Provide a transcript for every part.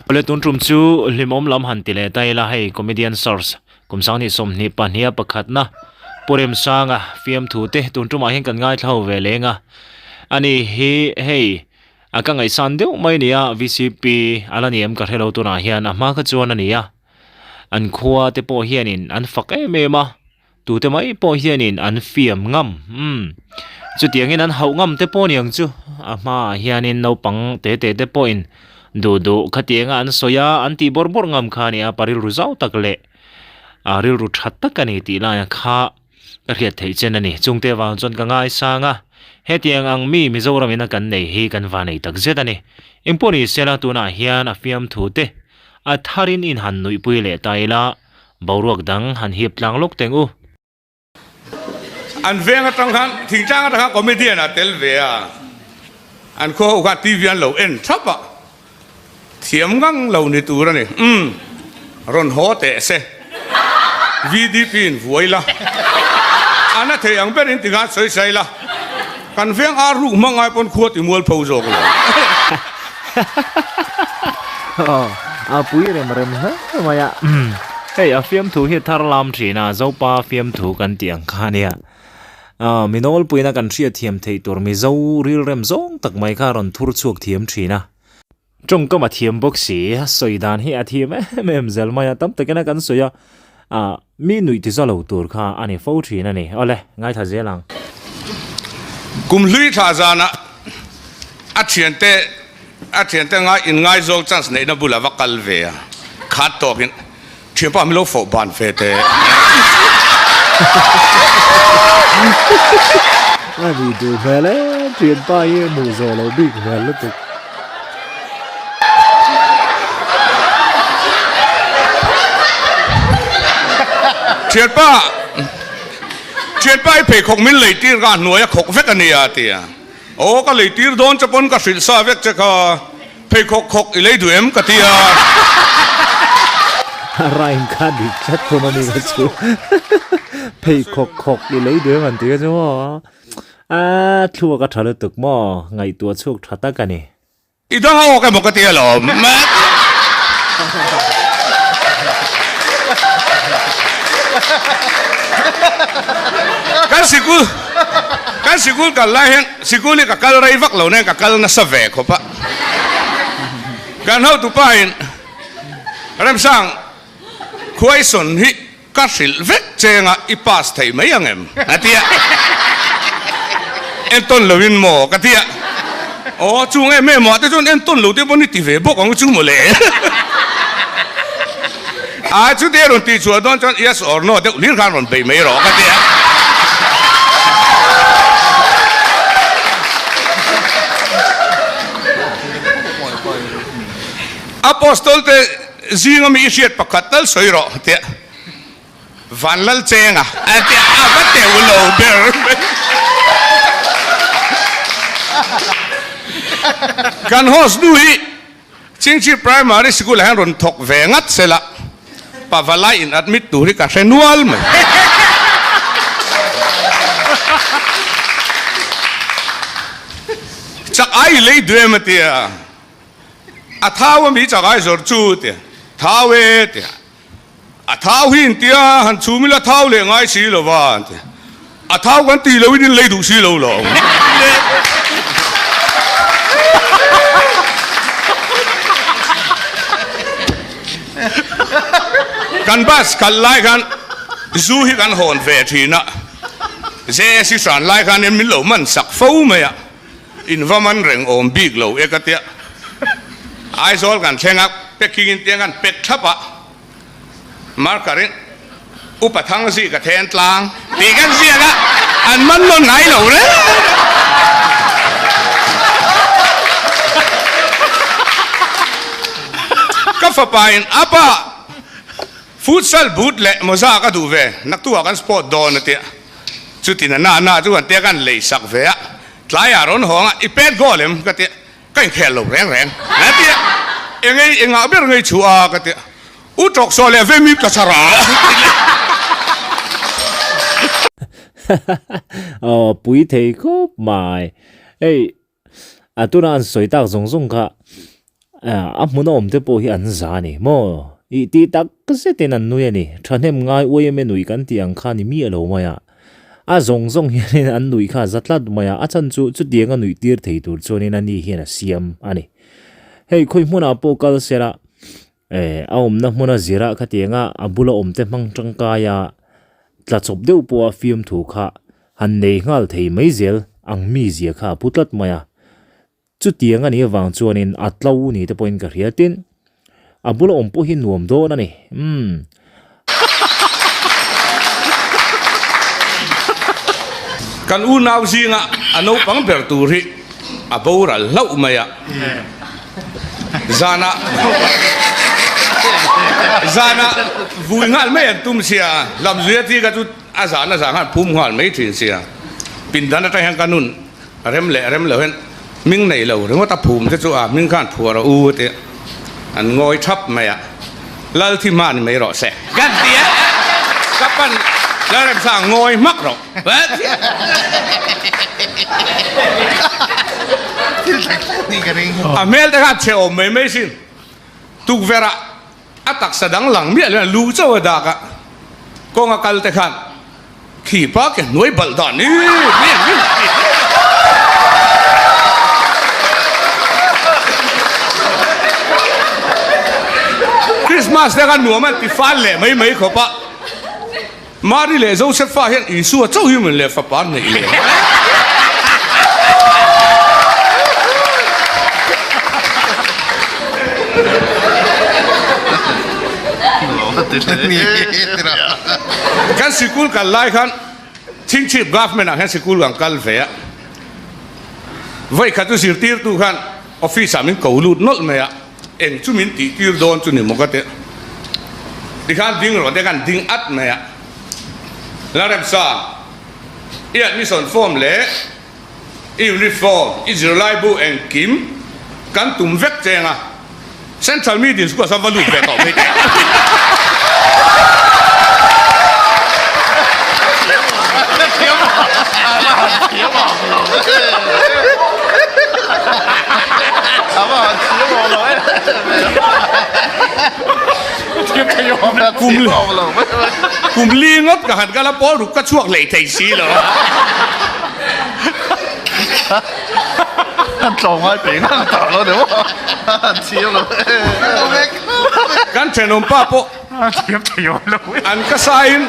Awle tun tum chu hlimawm lam han ti leh ta ila hei comedian search kum sanghnih sawmhnih pahniha pakhatna Pu Remsanga fiamthu te tun tumah hian kan ngaithla ho ve leng a ani hi hei a ka ngaihsan deuh mai a ni a VCP a la ni em ka hrelo tunah hian a hma kha chuan a ni a an khua te pawh hianin an fak em em a. Tute mai pawh hianin an fiam ngam, umm. Chutiangin an hauh ngam te pawh niang chu. A hmaah hianin naupang te te te pawhin duh duh khatianga an sawi a, an tih bawrh bawrh ngam kha a ni a, pa rilru zau tak leh a rilru tha tak a ni tih laia kha ka hriat theih chen a ni. Chungte avang chuan ka ngaisang a, hetiang ang mi Mizoram ina kan nei hi kan va nei tak zet a ni. Engpawh ni sela tunah hian a fiamthu te a tharin in han nuihpui leh ta ila, Boruak dang han hip tlang lawk teng u. An veng atang khan thingtlang atang khan comedian a tel ve a, an khaw ho khan TV an lo en thap a, thiam ngang lo ni tur a ni. Umm, rawn haw teh se. VDP in vuai la, a na thei ang ber in ti khan sawi sai la, kan veng ar ruk hmang ai pawn khua ti mual pho zawk lo. Aw, a pui rem rem hle mai a. Hei, a fiamthu hi a thar lam thin a, Zopa fiamthu kan tih ang kha ania. Aw, mi nawlpuina kan hriatthiam theih tur Mizo rilrem zawng tak mai kha a rawn thur chhuak thiam thin a. Tawngkam a thiam bawk si, a sawi dan hi a thiam em em zel mai a, tam takin a kan sawi a, ah mi nuih ti za lo tur kha a ni fo thin a ni. Awle, ngaithla zel ang. Kum hlui thla zanah a thiante a thiante ngai inngaizawng chance neihna bulah va kal ve a, khat tawkin Thianpa min lo fawh ban ve teh. A nih duh hmel e, thianpa hi a hmuh zawh loh bik hmel lutuk. Thianpa, thianpa i pheikhawk min lei tir kha a hnuai a khawk vek a nia a ti a. Aw ka lei tir dawn che pawn ka hrilh sa vek che kha. Pheikhawk khawk i lei duh em ka ti a. A rhyme kha dik tlat thung a ni ka chu. Pheikhawk khawk i lei duh em an ti ka chu maw. A thluak a tha lutuk maw, ngaihtuah chhuak tha tak a ni. I dang awk emaw ka ti alawm. Kan sikul kan sikul kal lai hian sikul hi ka kal rei vak lo nen ka kal nasa ve khawp a. Kan hotupa in Remsang question hi ka hrilh vek cheng a i pass thei mai ang em? a ti a. Entawn lo in maw? ka ti a. Aw chung em em ah te chuan entawn lo te pawn i ti ve bawk ang chu mawle. A chute a rawn tih chhuah dawn chuan yes or no deuh hlir khan rawn bei mai rawh ka ti a. Apostol te zinga mi i hriat pakhat tal sawi rawh tia Vanlal Chenga a tia a va teu lo ber mai. Kan host nu hi Chingchi Primary School ah hian rawn thawk ve ngat sela, Pavalai in admit tur hi ka hre nual mai. Chak ai i lei duh em a tia, a thau ami chak ai zawrh chu tia, thau e tia, a thau hi in tia han chhum ila thau leh ngai si lo va an tia, a thau kan tih loin in lei duh si lo lo. Kan bus kal lai khan zu hi kan hawn ve thin a, JSC hran lai khanin min lo man sak fo mai a. In va man reng awm bik lo e ka tia. Aizawl kan thleng a, packing in tiang kan pack thlap a, marker in Upa Thangzi ka then tlang tih kan ziak a, an man nawn ngai lo reng. Ka fapa in a pa futsal boot leh mawza ka duh ve, naktuah kan sport dawn a tia. Chutin a na na chu kan tia kan lei sak ve a, tlaiah rawn hawng a, i pet goal em? ka ti a, ka inkhel lo reng reng a ti a, engei engah ber ngei chhuah a? ka ti a, u tawk saw leh ve mi ka chhar a. Aw pui thei khawp mai. Hei a tuna an sawi tak zawng zawng kha. A hmuna awm te pawh hi an za a ni maw? Ih tih tak zetin an nui a ni. Thahnem ngai uaim e nui kan tih ang kha ni miah lo mai a. A zawng zawng hianin an nuih kha a za tlat mai a, a chhan chu chutiang a nuih tir thei tur chuanin a ni hian a siam a ni. Hei khawi hmunah pawh kal sela eh a awmna hmuna zirah khatianga a bula awm te hmang tangkai a tla chawp deuh pawha fiamthu kha han nei nghal thei mai zel ang mizia kha a pu tlat mai a. Chutiang a nih avang chuanin a tlo ni te pawhin ka hria tin, a bula awm pawh hi nuam dawn a ni. Umm. Kan unau zinga a naupang ber tur hi a boral hlauh mai a, zanah zanah vui nghal mai an tum sia, Lamzuia thi kha chu a zan a zan khan phum nghal mai thin sia, pindan atang hian ka nun A rem leh rem lo hian hming nei lo ringawt a phum te chu a hming khan phuar a u tih an ngawi thap mai a, Lal thi hma ni mai rawh se kan ti a, ka pan Lalremsang ngawi hmak rawh a hmel te khan chhe awm mai mai sin tukverh ah a taksa dang lang miah lo hian lu chauh a dak a, kawng a kal te khan Khi pa ke hnuai balh dan i mi mi Christmas te khan nuam an ti fal leh mai mai khawp a, Mary leh Josepha hian Isua chauh hi min leh fapa an neih leh. Kan sikul kal lai khan Chhingchhip Government ah hian sikul kan kal ve a, vawi khat chu zirtirtu khan office ah min ko lut nawlh mai a, eng chu min tih tir dawn chu ni maw ka ti. Tikhan ding rawh te khan ding at mai a, Lalremsa, i admission form leh i uniform, i zirlaibu engkim kan tum vek cheng a, Central Meeting School ah chuan va lut ve tawh mai teh. Kum li ngawt ka han kal a, pawl ruk ka chhuak hlei thei si lo. Kan thenawm pa pawh an ka sain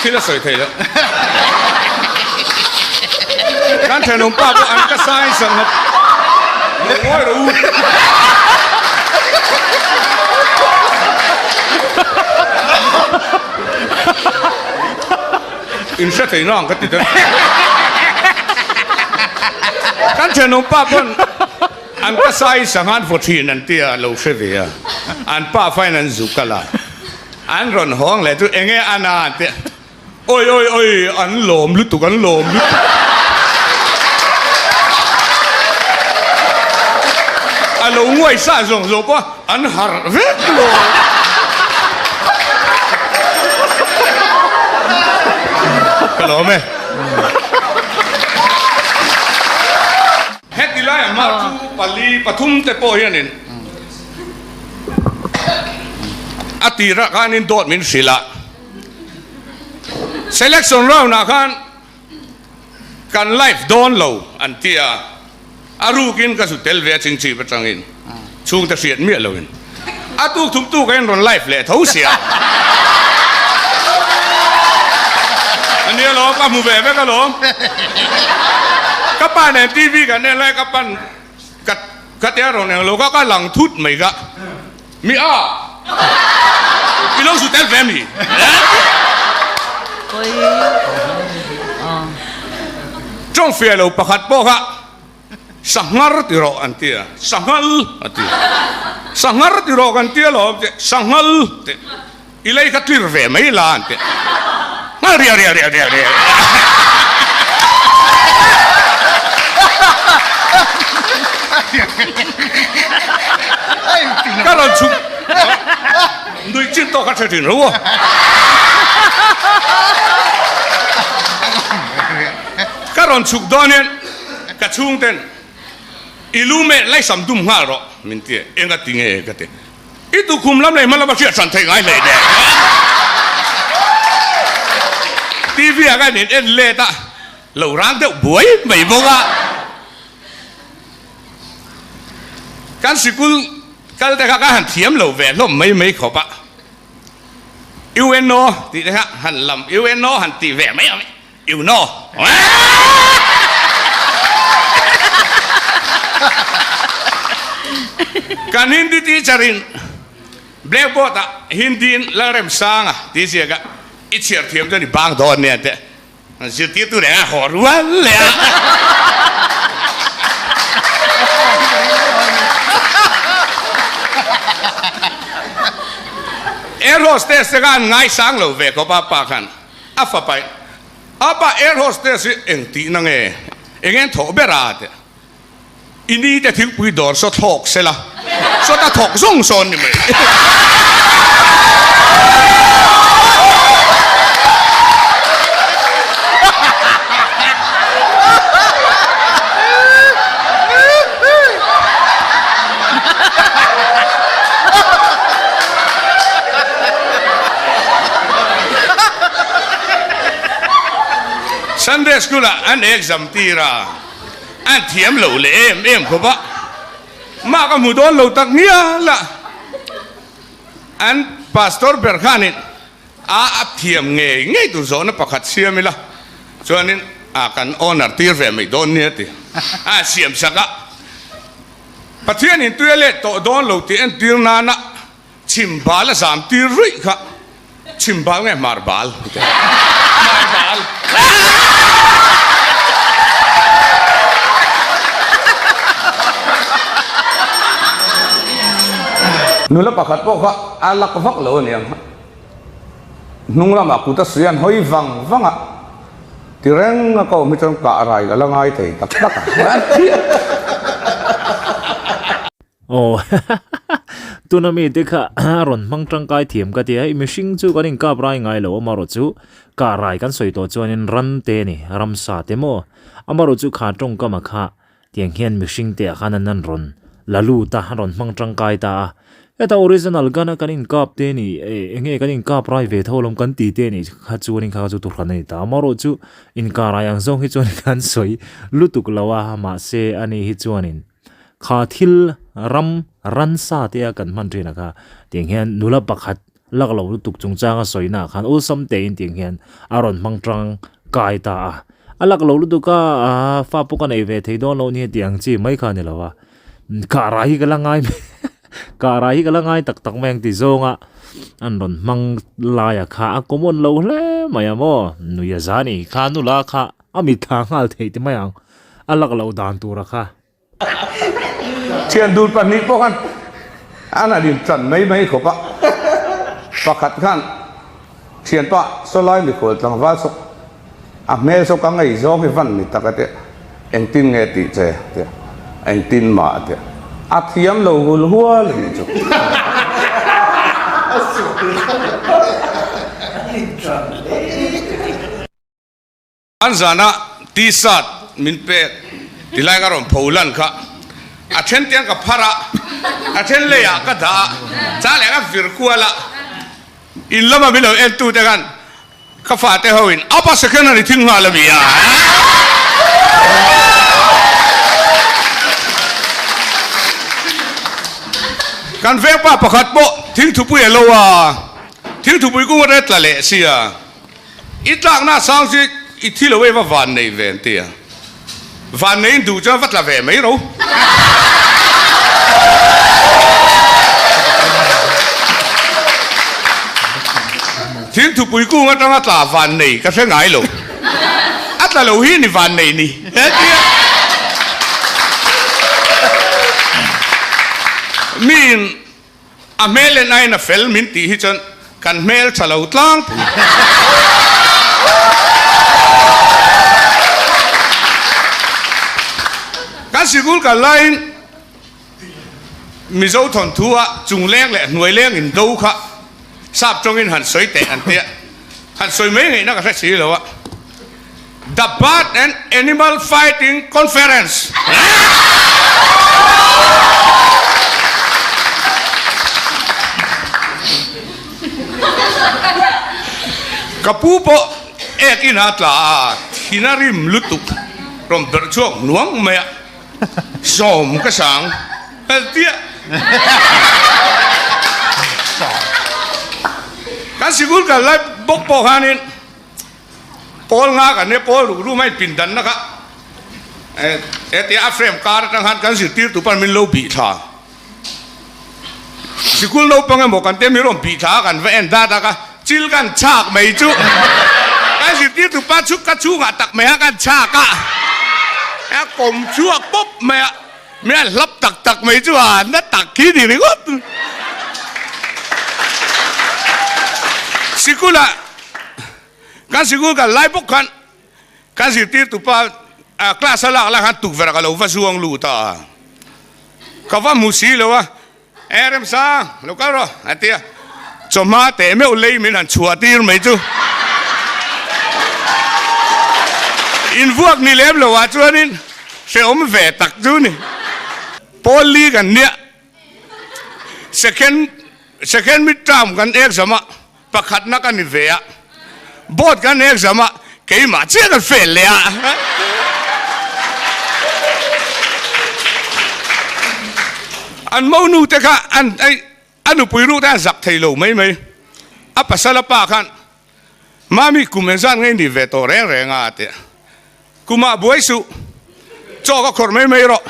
Thil a sawi thei lo. Kan thenawm pa pawh an ka sai sangha lo ngawi rawh u. In hre thei nang ka ti deuh. Kan thenawm pa pawn An ka sai sangha an vaw thin an ti a, lo hre ve a. An pa fain an zuk kal a, an rawn hawng leh chu enge a na an ti a, Oi oi oi an lawm lutuk an lawm lutuk. A lo nguai sa zawng zawng pawh a an harh vek lo. Ka lawm e. Heti laiah mah chu pali pathum te pawh hianin a tirah khanin dawt min hrilh a, selection round ah khan kan live dawn lo an ti a, a rukin ka zu tel ve a chingchip atangin chhungte hriat miah loin a tuk thum tuk a in rawn live leh tho sia. Ania lawm ka hmu ve vek alawm. Ka pa nen TV kan en lai ka pan ka ka tia rawn eng lo ka ka lang thut mai ka mi a i lo zu tel ve mi. Tawng fiah lo pakhat pawh kha Sanghar ti rawh an ti a, Sanghal a ti. Sanghar ti rawh kan ti alawm tih, Sanghal tih. I lei kha tlir ve mai la an ti. Nghal ria ria ria ria ria. Ka rawn chhuk nuih chin tawk kha hre thin ro a. rawn chhuk dawn hian ka chhungten i lu meh laisam dum nghal rawh min ti a, enga ti nge ka ti. I tukhum lam leh hma lama hriat hran theih ngai hlei nen. TV ah khan in en let a, lo rang deuh buai mai bawk a. Kan sikul kal te kha ka han thiam lo ve hlawm mai mai khawp a. UNO tih te kha han lam UNO han tih ve mai ang. You know. Kan Hindi teacher in blackboard ah Hindi in Lalremsanga tih ziak a i chhiar thiam chuan i bang dawn nia teh zirtirtu leh a haw rual leh a. Air hostess te khan ngaisang lo ve khawp a pa khan. A fapa in, Apa air hostess hi eng tihna nge? Eng en thawh ber a? Ti a. I ni te thingpui dawr saw thlawk se la, sawta thawk zawng sawn ni mai. Sunday school ah an exam tir a, an thiam lo leh em em khawp a, mah ka hmu dawn lo tak ngial a, an pastor ber khanin a a thiam ngei ngei tur zawhna pakhat siam ila chuanin a kan owner tir ve mai dawn nia ti a siam sak a. Pathianin tui a let tawh dawn lo tih entir nana chhim bal a zam tir ruih kha chhim bal nge hmar bal? Hmar bal. Nula pakhat pawh kha a lak vak lo a niang. Hnung lamah kut a suih an hawi vang vang a, ti reng a ka awm hi chuan kah rai ka la ngai thei tak tak a. Aw tuna mi te kha a rawn hmang tangkai thiam ka ti a, hei mihring chu kan inkap rai ngai lo amarawh chu kah rai kan sawi tawh chuanin ram te a ni, ramsa te maw amarawh chu kha tawngkam a kha Tiang hian mihring te ah khan an an rawn la lut a, an rawn hmang tangkai ta a. Heta original gun a kan inkap te ni, eng nge kan inkap rai ve tho alawm kan ti te ni kha chuanin kha chu tuhran a ni ta. Amaherawh chu inkar rai ang zawng hi chuan kan sawi lutuk lo a, mahse ani hi chuanin kha thil ram ransa te a kan hman thin a kha tiang hian nula pakhat lak lo lutuk chungchanga sawina ah khan awlsam tein tiang hian a rawn hmang tangkai ta a, a lak lo lutuk a aa fa pawh ka nei ve thei dawn lo nia tih ang chi mai kha a ni lo a, kah rai hi ka la ngai mai kah rai hi ka la ngai tak tak mai ang tih zawnga an rawn hmang laia kha a common lo hle mai a maw nuih a za a ni kha nula kha a mitthla nghal theih ti mai ang a lak loh dan tura kha. Thian dul pahnih pawh khan an han intan mai mai khawp a, pakhat khan thianpa sawlai mikhual tlangval saw a hmel saw ka ngei zawng hi van ni tak a tia, engtin nge tih che a tia, engtin mah a tia, a thiam lo hul hual a nih chu. An zana T-shirt min pek ti lai ka rawn pho lan kha a then tiang ka phar a, a then leiah ka dah a, cha leh ka vir kual a, in lama min lo en tute khan ka fate ho in upper secondary thing nghal a mi a. Kan vengpa pakhat pawh thingthupui a lo a, thingthupui kung a tla leh sia. I tlakna sang chu i thi lo e va van nei ve an ti a, van neiin duh chuan va tla ve mai ro. Thingthupui kung atanga tla van nei ka hre ngai lo, a tla lo hi ni van nei ni he ti a. Miin A hmel en aiin a fel min tih hi chuan kan hmel tha lo tlangpui. Kan sikul kal laiin Mizo thawnthu a chungleng leh hnuaileng in do kha sap tawngin han sawi teh an tia, han sawi mai ngaihna ka hre si lo a. The Bird and Animal Fighting Conference. Ka pu pawh ek in a tla a, thin a rim lutuk rawn berh chhuak hnuang mai a, sawm ka sang tiah. Kan sikul kal lai bawk pawh khanin Pawl nga kan nia, pawl ruk rum a inpindanna kha hetia a frame kar atang khan kan zirtirtu pawn min lo bih thla. Sikul naupang emaw kan tia min rawn bih thla a kan va en dat a ka chil kan chhak mai chu kan zirtirtu pa chu ka chhungah tak mai a kan chhak a, a kawm chhuak pawp mai a, min han hlap tak tak mai chu a na tak khi ni ringawt. Sikulah Kan sikul kal lai bawk khan kan zirtirtu pa class a lak lai khan tukverh ka lo va zuang lut a, ka va hmu si lo a, E Remsang, lo kal rawh a ti a, chawhma teh meuh lei min han chhuah tir mai chu. Invuak ni lem lo ah chuanin hrehawm ve tak chu ni. Pawl li kan nia, second second mid term kan exam a, Pakhatna ka ni ve a, board kan exam a, keimah chiah kan fail leh a. An monu te kha an a nupui ruh te an zak thei lo mai mai. A pasal a pa khan, Mami kum engzat nge i nih ve tawh reng reng a? a ti a. Kumah buai suh, chaw ka khawrh mai mai rawh.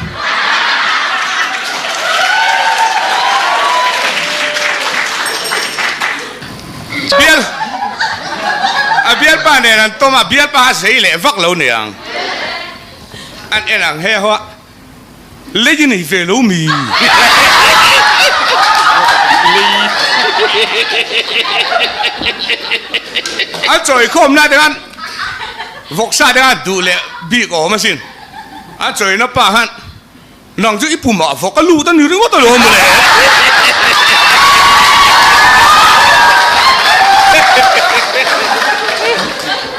Bial a bialpa nen an tawm a, bialpa a zei leh vak lo niang. An en ang he ho a, lei nei ve lo mi. An chawikhawmna te khan Vawksa te khan duh leh bik awm asin. A chawina pa khan, Nang chu i pumah vawk a lut a ni ringawt alawm mawle.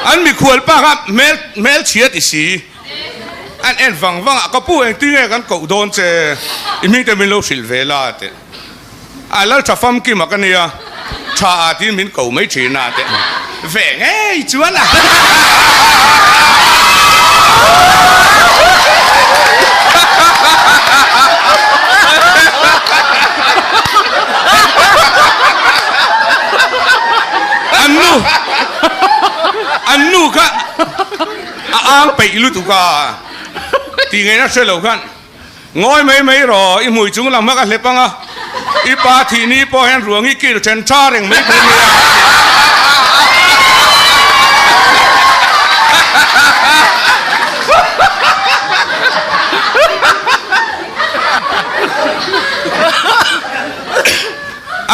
An mikhual pa kha hmel hmel chhia ti si. An en vang vang a, Ka pu engtin nge kan koh dawn che? I hming te min lo hrilh ve la a ti. A lal tha famkim a ka nia, tha a tiin min ko mai thin a teh ve ngei chuan a. An nu, an nu kha a ang peih lutuk a, tih ngaihna hre lo khan. Ngawi mai mai rawh, i hmui chung lam a ka hlep ang a, i pa thih ni pawh hian ruang i kil then tha reng mai thei nia.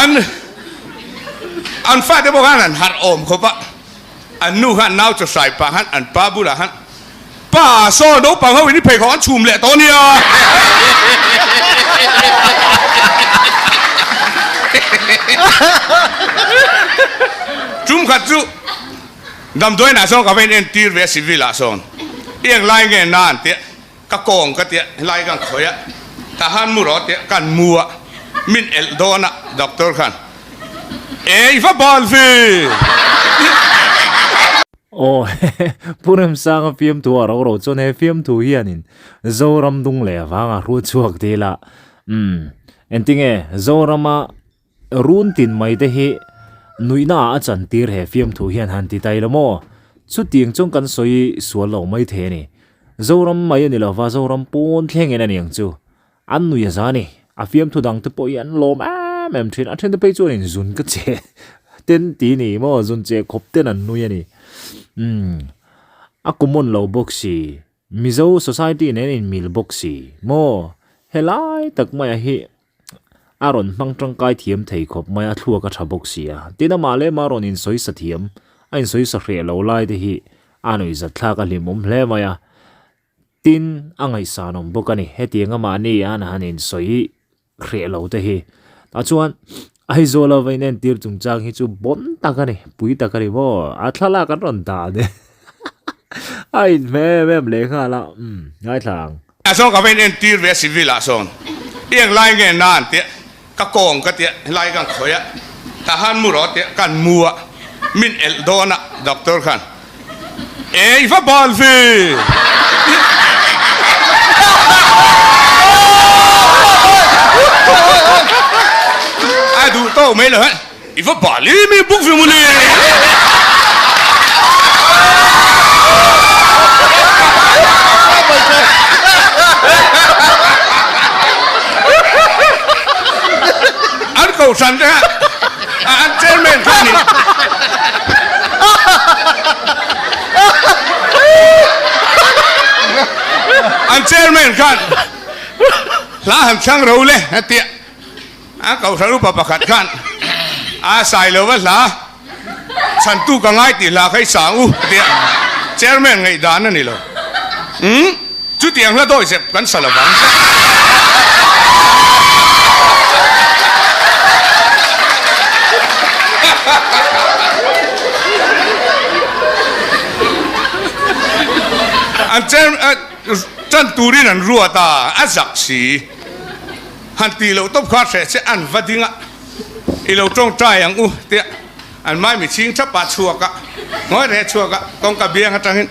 An an fate pawh khan an harh awm khawp a, an nu khan nau chawhrai pah khan an pa bulah khan Pa saw naupang ho in i pheikhawk an chhum leh tawh nia. Tum khat chu damdawiin ah sawn ka va in entir ve a civil ah sawn i eng lai nge na an tia ka kawng ka tia helai kan khawih a tah han mu rawh tia kan mu a min elh dawn a doctor khan e i va bal ve. Aw Pu Remsanga fiamthu a ro ro chuan he fiamthu hianin Zoram dung leh avanga hru chhuak dil a, umm engtinge Zorama run tin mai te hi nuihna ah a chantir he fiamthu hian han ti tai lo maw? Chutiang chuan kan sawi sual lo mai thei a ni. Zoram mai a ni lova Zoram pawn thlengin a ni ang chu. An nui a za a ni. A fiamthu dang te pawh hi an lawm em em thin. A then te phei chuan in zun ka che ten ti ni maw zun che khawp ten an nui a ni. Umm a common lo bawk si. Mizo society nen in mil bawk si maw. Helai tak maia hi a rawn hmang tangkai thiam thei khawp mai a thluak a tha bawk si a. Tin amah leh amah rawn insawi sa thiam a insawi sa hreh lo lai te hi a nuihzat thlak a hlimawm hle mai a. Tin, a ngaihsanawm bawk a ni. Hetiang a mahni an han insawi hreh lo te hi. Tah chuan Aizawl a va inentir chungchang hi chu bon tak a ni, pui tak a ni maw? A thlalak an rawn dah a ni. A inhmeh em em leh nghal a, umm, ngaithla ang. A sawn ka va in entir ve a civil ah sawn i eng lai nge na an tia ka kawng ka tia helai kan khawih a tah han mu rawh tia kan mu a min elh dawn a doctor khan e i va bal ve a duh tawk mai lo he. I va bal em em bawk ve mawle. An kohhran te kha an chairman kha ni. An chairman khan hla han thlang ro le a tia. A kohhran upa pakhat khan a sai lo va hla chhantu ka ngai tih hla kha i sang u a ti a, chairman ngaihdan a ni lo. Umm chutiang hla dawi zep kan sa lovang. An chair tan turin an ruat a, a zak si. Han tih loh tawp kha hreh che an va ding a, i lo tawngtai ang u tia an maimi chhing thap ah chhuak a, ngawi reh chhuak a, kawngka biang atangin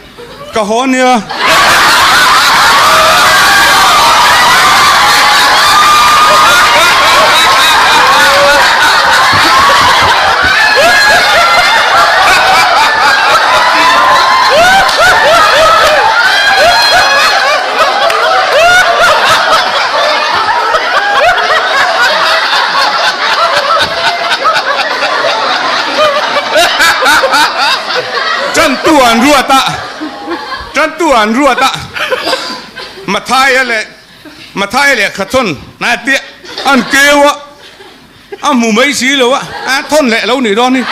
ka haw nia. Tantu an ruat a, tantu an ruat a, Mathaia leh Mathaia lehkha thawn a tia an keu a, a hmu mai si lo a, a thawn leh lo nih dawn hi.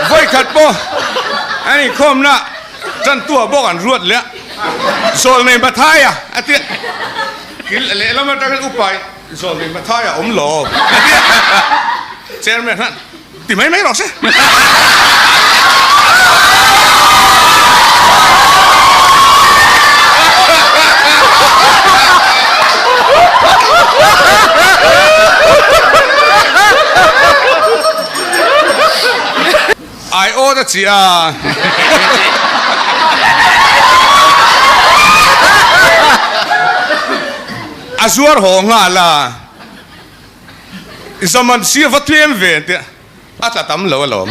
Vawikhat pawh an inkhawmna tantua bawk an ruat leh a, Zawlnei Mathaia a tia, kil lehlam atangin upa Zawlnei Mathaia awm lo a tia, Chairman khan ti mai mai rawh se. Ai awt a chi a. A zuar haw nghal a. Zaman si a va tlem ve ang tia a tla tam lo alawm.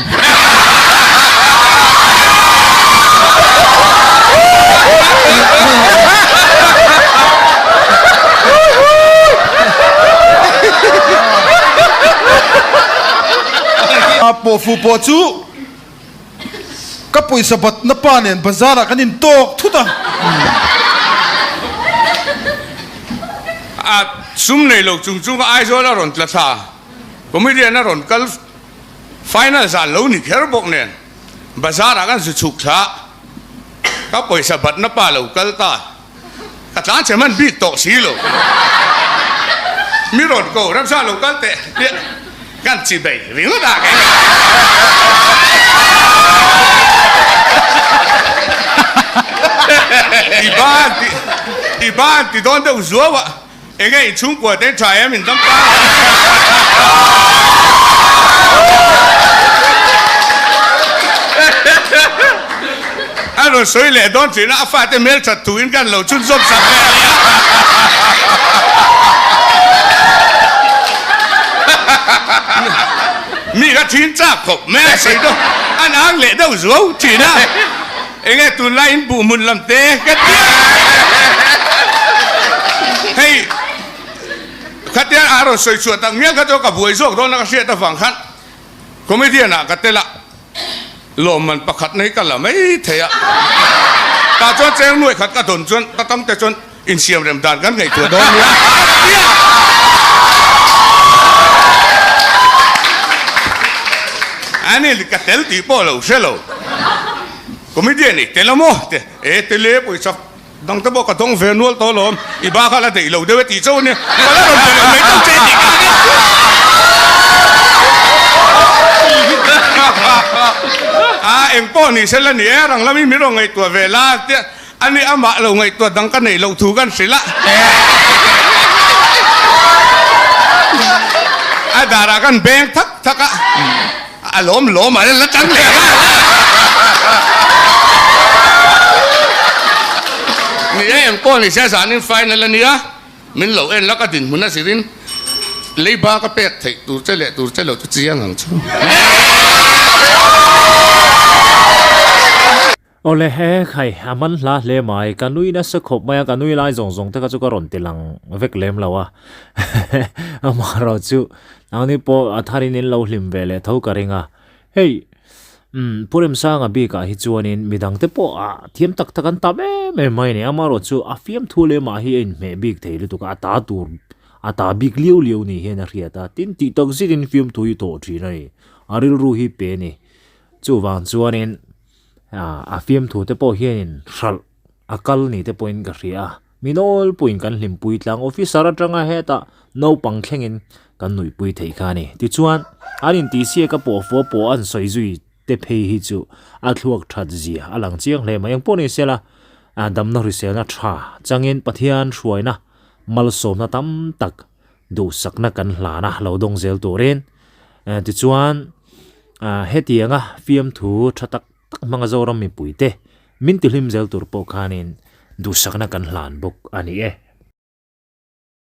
A pawhfu pawh chu Ka pawisa batna pa nen bazar ah kan in tawk thut a. A sum nei lo chung chung a Aizawl a rawn tla thla, comedian a rawn kal final zan lo ni kher bawk nen bazar ah kan zu chhuk thla a, ka pawisa batna pa lo kal ta, ka tlan che hman bik tawh si lo. Mi rawn ko ramsa lo kal teh tih kan chi bei ringawt a kei. I ban ti i ban ti dawn deuh zuau a enge i chhungkua te tha em in dam ta. A rawn sawi leh dawn thin a, a fate hmel that tuin kan lo chhunzawm sak ve a nia. Mi kha thin chak khawp mai a sawi dawn, an ang leh deuh zuau thin a, enge tunlai in buh hmun lam te ka ti a. Hei khatia a rawn sawi chhuah tak mial kha chu ka buai zawk dawn a ka hriat avang khan comedian ah ka tel a. Lawmman pakhat na hi ka la mai thei a, tah chuan cheng nuai khat ka dawn chuan ka tam te chuan insiam rem dan kan ngaihtuah dawn nia a ti a. Ani ka tel tih pawh lo hre lo, comedian i tel a maw? Te e tel e pawisa. Dang te pawh ka dawng ve nual tawh alawm, i ba kha la deih lo deuh e tih chauh a nia, ka la rawn pe leh mai tawh che tih kha nia. A eng pawh ni se la ni e, rang lamin min rawn ngaihtuah ve la tia, ani amah lo ngaihtuah dang ka neih loh thu kan hrilh a. A darah kan beng thak thak a, a lawm lawm a la tang leh a. Ni e, engpawh ni se zanin final a nia, min lo en la ka dinhmun a zirin leiba ka pek theih tur che leh tur che lo chu chiang ang chu. Awle he khai, a man hla hle mai, ka nui nasa khawp mai a, ka nui lai zawng zawng te kha chu ka rawn ti lang vek lem lo a, amaherawh chu nangni pawh a tharin in lo hlim ve leh tho ka ring a, hei umm Pu Remsanga bikah hi chuanin midang te pawh ah thiam tak tak an tam em em mai a ni, amaherawh chu a fiamthu lemah hi a inhmeh bik thei lutuk a, a ta tur a ta bik liau liau ni hian a hriat a, tin tih tak zetin fiamthu hi thawh thin a ni, a rilru hi pe a ni, chuvang chuanin. A fiamthu te pawh hianin hralh a kal ni te pawhin ka hria a, mi nawlpuiin kan hlimpui tlang officer atanga hetah naupang thlengin kan nuihpui theih kha a ni. Tichuan, an intihsiak a pawh fua pawh an sawi zui te phei hi chu a thluak that zia a lang chiang hle mai. Engpawh ni sela, damna hriselna tha changin Pathian hruaina malsawmna tam tak duhsakna kan hlan a lo dawng zel turin. Tichuan, hetianga fiamthu tha tak tak hmanga Zoram mipuite min tihlim zel tur pawh khanin duhsakna kan hlan bawk a ni e.